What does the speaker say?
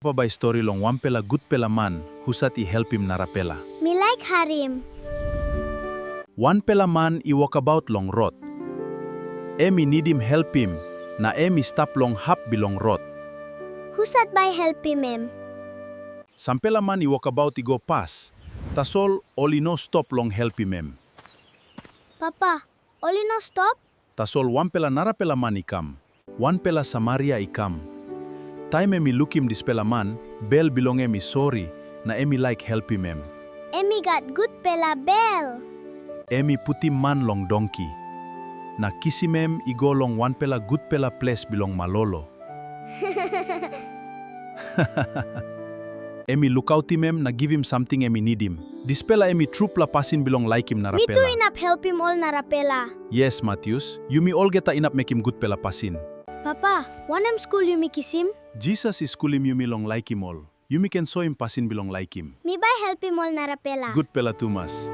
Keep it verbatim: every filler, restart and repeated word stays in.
Papa bai stori long wanpela gutpela man husat i helpim narapela. Mi laik harim. Wanpela man i wokabaut long rot. Em i nidim helpim, na em i stap long hap bilong rot. Husat bai helpim em? Sampela man i wokabaut i go pas, tasol ol i no stop long helpim em. Papa, ol i no stop? Tasol wanpela narapela man i kam, wanpela Samaria i kam. Taim em i lukim dispela man, bel bilong em i sori, na em i laik helpim em. Em i gat gutpela bel. Em i putim man long donki, na kisim em i go long wanpela gutpela ples bilong malolo. Em i lukautim em na givim samting em i nidim. Dispela em i trupela pasin bilong laikim narapela. Mi tu inap helpim ol narapela. Yes, Matius, yumi olgeta inap mekim gutpela pasin. Papa, wanem skul yumi kisim? Jisas i skulim yumi long laikim ol. Yumi ken soim pasin bilong laikim. Mi bai helpim ol narapela. Gutpela tumas.